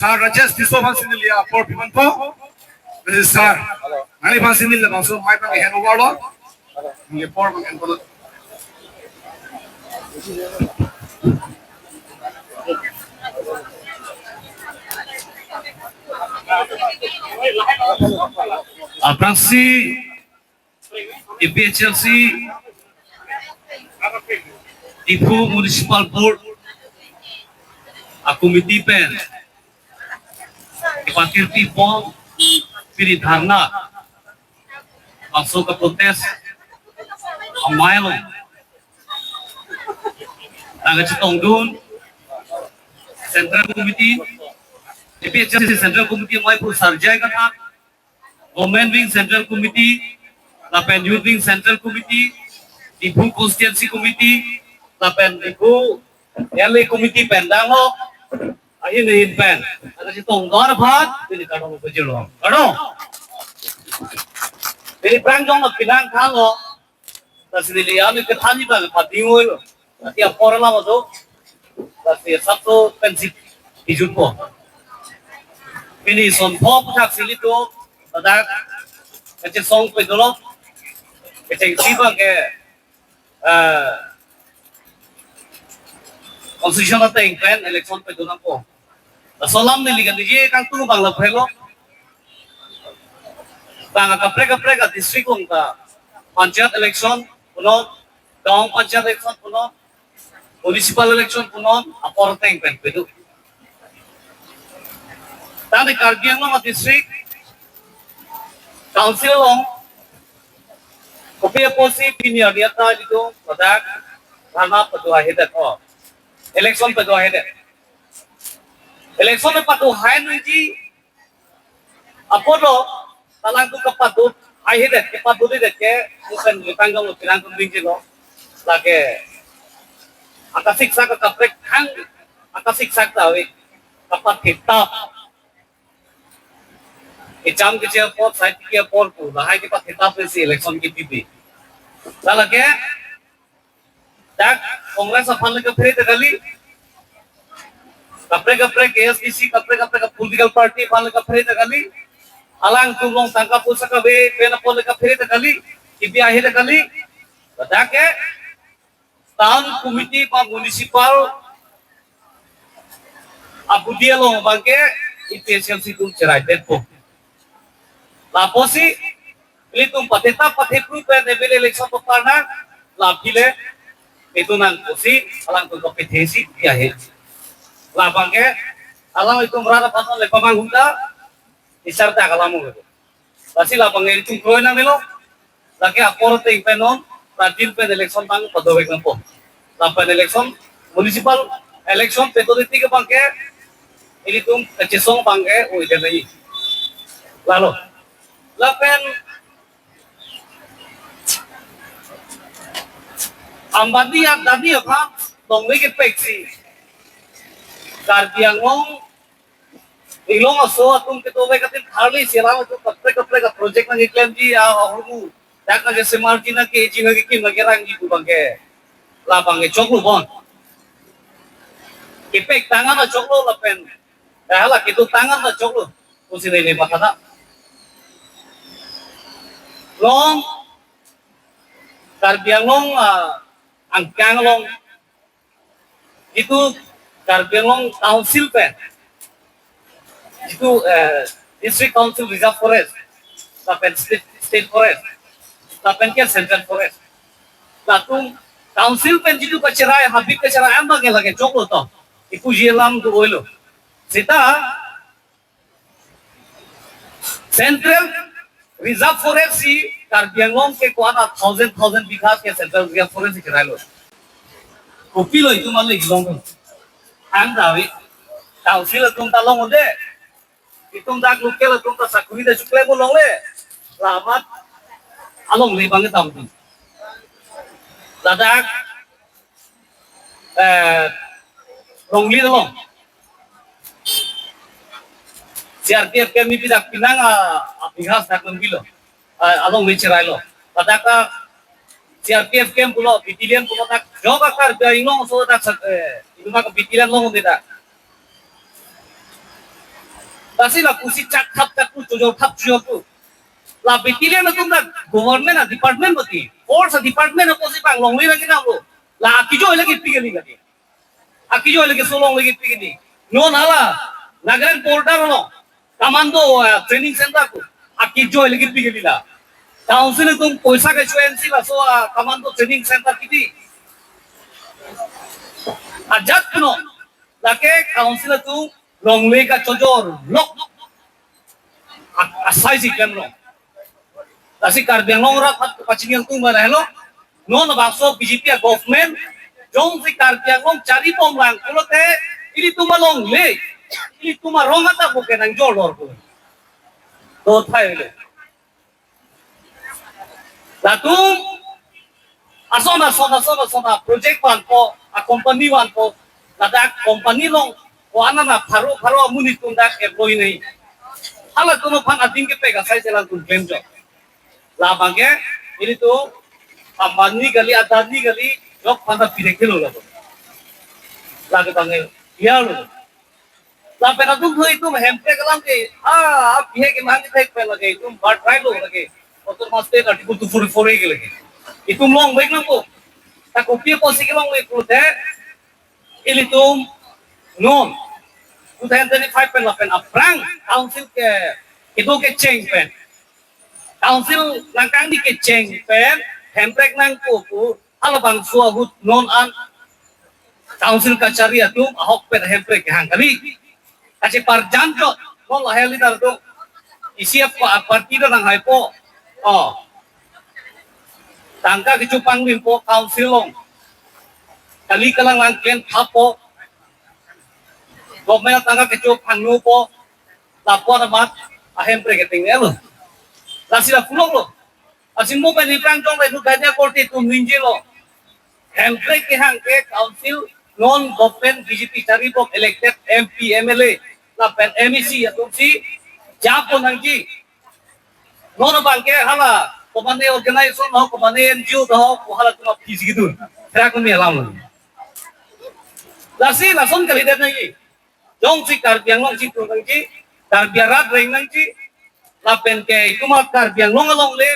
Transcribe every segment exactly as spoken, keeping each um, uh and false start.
Sir Rajesh Tisso aphansi neli apor piponpo. This is sir. Nangliphansi neli labangso mic abang hand over lo. Neli apor abang hand over lo. Aphrangsi A P H L C Diphu Municipal Board a-committee pen kepatirpi pon pini dharna bangso ka-protest amei along nangkachetongdun Central Committee, A P H L C Central Committee amei pu Sir J I Kathar, Women Wing Central Committee, lapen Youth Wing Central Committee, Diphu Constituency Committee, lapen Diphu L A Committee pen dang lo, ahin ahin pen. Nangkachetongdun aphan, pini kardom pajirlo. Kardom. Pini prangjong lo pinang thanlo. Lasi neli anut kethanji abang padi ngoi lo. Lasi apor alam ajo. Lasi sabto pensi pijutpo. Pini son pho puthak si ilitum ladak kachesong pado lo. Kechengsi abang ke, eh, constitution ateng pen election pado nangpo. Laso alam neli kaningje kangtung abang lapu helo. Bang kaprek kaprek a-district along ta panchayat election punon, gaon panchayat election punon, municipal election punon, apor ateng pen pado. Tangte Karbi Anglong a-district council along kopi apotsi pini arni ta ilitum ladak dharna pado ahedet, o election pado ahedet. Election pado hai nangji apotlo, alangtum kapado ahedet, kapado ahedet ke, mesen jutang jong lo pinang tum ding jilo. Lake akasiksak kaprek hang, akasiksak ta ave, kapathetap. Kecham keche apor, sai tiki apor pu, lahai kepathetap si election kepipe. Lake, dak Congress aphan le kaphere ta kali, kaprek kaprek A S D C, kaprek kaprek political party aphan le kaphere ta kali, alangtum along tangka poisa kave pen apor le kaphere ta kali, kipi ahe ta kali, dak ke town committee ba municipal abudi along abang ke A P H L C atum cheraidetpo. Lapusi ilitum pathetap pathepru pen M L A election paparnang, la aphi le itum nang pusi alangtum kapethesi dia he. Labang ke alanglitum rat aphan le pamang hunda isar ta kalam mo. Lasi labang ilitum kroi nangnelo. Lake apor ateng pen non, radin pen election abang padovek nangpo. Lapen election, municipal election pado titi ke abang ke, ilitum kachesong abang ke, o ide lagi. Lalo. Lapen Ambani Adani aphan longle kepek si Karbi Anglong Inglong aso atum kedo ave katin tharli selam atum kaprek kaprek a-project nangkeklemji, a ahormu dak nangkesemarji, nangkeji, nangkekim, nangkerangji pu abang ke, labang ke choklo bon. Kepek tangka ta choklo lapen, eh, hala kedo tangka ta choklo pusi neli mathadam. Long Karbi Anglong, ah, angkang along itu Karbi Anglong Council pen, itu, eh, District Council Reserve Forest, lapen State, State Forest, lapen ke Central Forest. Latum Council pen jitu kacherai, habit kacherai an abang ke lake choklo to. Ipuji alam do-oilo. Seta Central Reserve Forest si Karbi Anglong ke ko-an a thousand, thousand bighas ke Central Reserve Forest si cherailo. Kopilo itum ale Inglong. Ang dawi. Council atum ta longle. Itum dak local atum ta sakuri ta choklempo longle. Lamat alongle abang ta um. Ladak eh, Rongli along C R P F camp ni pidak pinang a, a bighas dak longlelo. Eh, alongle cherailo. Ladak a C R P F camp pulo, battalion pulo dak, jok a Karbi Anglong aso dak sak, eh, itum a battalion along dak. Lasi lapusi chak thap chak tu, chojor thap chojor tu. La battalion atum dak government a department mati, force a department apotsi bang longle lagi nanglo. La akejoi lagi pi kali lagi. Akejoi lagi solong lagi pi kali. Non hala Nagaland border lo. Commando, eh, training center tu. Akejoi lagi pi kali la. Council atum poisa ke chuensi laso, ah, commando training center kiti. Ajat kuno. Lake council atum longle kachojor lok. A-, asai si klem long. Lasi Karbi Anglong rat pachini atum ba helo. Non bangso B J P a government, jongsi Karbi Anglong chari bom lang pulote, ilitum alongle, ilitum arong ata buke nangjor lor ko. To thai le. Latum ason ason ason ason a project vanpo, a company vanpo, ladak company along ko-an an a pharo pharo amonit atum dak employee nai. Halatum aphan adim kepek asai si alangtum klemjok. Labang ke, ilitum Ambani kali, Adani kali, jok aphan ta pirek kilo labo. Lake bang ke, ya lo. Lapen atum thu itum Hemprek alam ke, ah, ah, pihek ke mahang thek pen lake, itum birthright lo lake. Autonomous State Article two forty-four A ke lake. Itum longvek nangpo. Ta kopi apotsi kelongvek pulote, ilitum non two thousand twenty-five pen lapen aphrang council ke, kedo kecheng pen, council nangkangni kecheng pen Hemprek nangpo pu, halabangso ahut non an council kachari atum ahok pen Hemprek kehang kali. Kacheparjan chot, non lahai leader atum. Isi apa party ta nanghaipo. Oh. Tangka kecho panglimpo council along. Kali kalang lang klem thappo. Government tangka kecho pangnopo. Lapu amat a Hemprek keting lo. Lasi la pulok lo. Asimbo pen iprang jong le nu ganya korte tum ningjelo. Hemprek kehang ke council non government B J P chari bom elected M P, M L A, lapen M A C atumsi japo nangji. Non abang ke hala komane organization ho, komane N G O ho, ko halatum aphi si kedun. Kra kumi alam lo. Lasi lason kalidet nangji. Jongsi Karbi Anglong si tu nangji, Karbi arat reng nangji, lapen ke itum a Karbi Anglong alongle,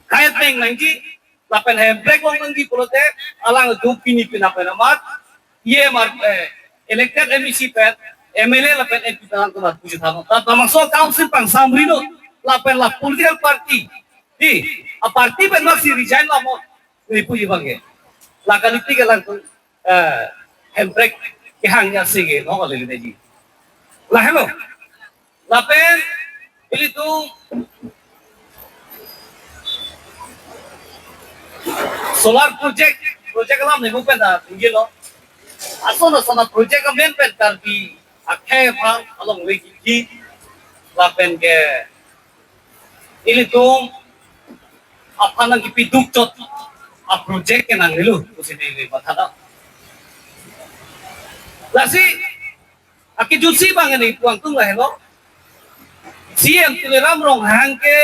kayat reng nangji, lapen Hemprek long nangji pulote, alangtum pini pina pen amat, E M R, eh, elected M A C pen, M L A lapen M P pen alangtum amat puji thanon. Ta, ta bangso council pangsamri non, lapen la political party, di, a party pen masi resign lamo, ni puji bang ke. La kaliti ke alangtum, eh, Hemprek kehang ya sige, no, kali ini ji. Lahelo. Lapen, ilitum solar project, project alam ni bupen da, tinggi lo. Ason ason a project amen pen Karbi akhei aphan alongle kiki. Lapen ke, ilitum aphan nangkipi duk chot a project ke nanglelo pusi neli mathadam. Lasi, akejutsi bang ini puang tung lahelo. C M Tuliram Ronghang ke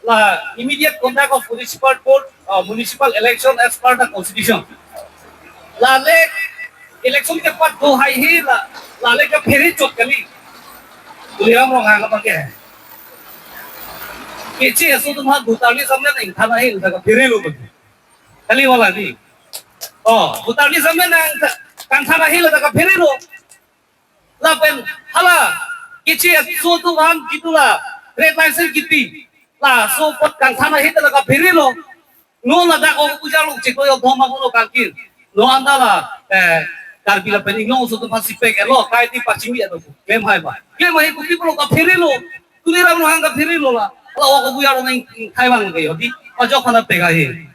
la immediate conduct of municipal court, uh, municipal election as per the constitution. Lale election ke pat do haihe la, lale kaphere chot kali. Tuliram Ronghang abang ke. Keche aso atum ha bhutarli samne nang thana he la kaphere lo bagi. Kali wala ni. Oh, bhutarli samne nang kangthana he la kaphere lo. Lapen hala keche aso atum han kitu la trade license kipi. Laso apot kangthana he la kaphere lo. Non ladak o puja lo cheko yo bom ako lo kangkir. Lo anda la, eh, Karbi lapen Inglong aso atum phan sipek elo, kaiti pachimi elo. Klem hai ba. Klem hai kopi pulo kaphere lo. Tuliram Ronghang kaphere lo la. La o puja lo nang khai bang ke yo di. Ajok hana pega he.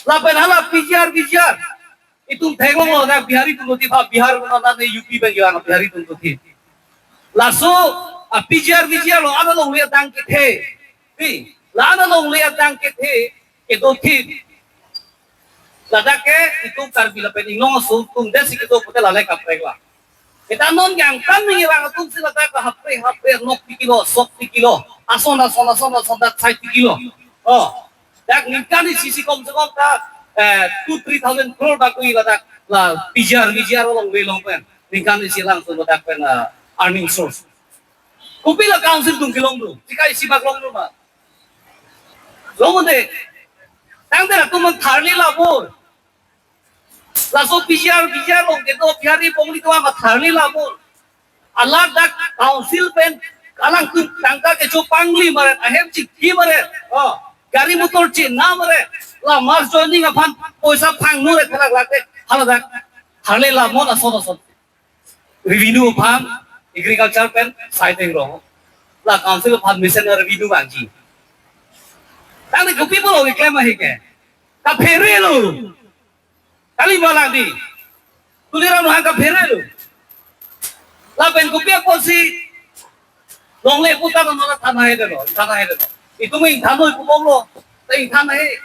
Lapen hala P G R, P G R. Itum theklonglo na Bihari atum dothi pha, Bihar na na U P pen yo ang Bihari atum dothi. Laso a P G R, P G R lo ana longle adang kethe. Di, la ana longle adang kethe, kedothi. Ladak ke itum Karbi lapen Inglong aso atum desi kedo pulote lale kaprek la. Kita non yang kan ni orang atum si ladak ke hapre hapre nok tikilo, sok tikilo, ason ason ason ason dak sai tikilo. Oh, dak ningkan isi si kom se kom ta, eh, two three thousand crore bak ui ladak la P G R V G R alongle long pen. Ningkan isi langsung ladak pen, eh, earning source. Kopi la council atum kelong do, jika isi bak long do ma. Long de, tangte atum man tharle la mo. Laso P G R, P G R long kedo Bihari Bengali atum ma tharle la mo. Ala dak council pen alangtum tangka kecho pangli mare, ahem chikti mare. Oh, gari motor chena mare. La mass joining aphan poisa phang mare thalak lake. Hala dak tharle la mo laso laso. Revenue aphan agriculture pen side rong. La council aphan mission revenue vangji. Tangte kopi pulo keklem ahi ke. Kaphere lo. Kali malang di. Tuliram Ronghang kaphere lo. Lapen kopi apotsi longle puta no la than ahe de lo, than ahe de lo. Itum ingthan noi pu bomlo. Ta ingthan ahe.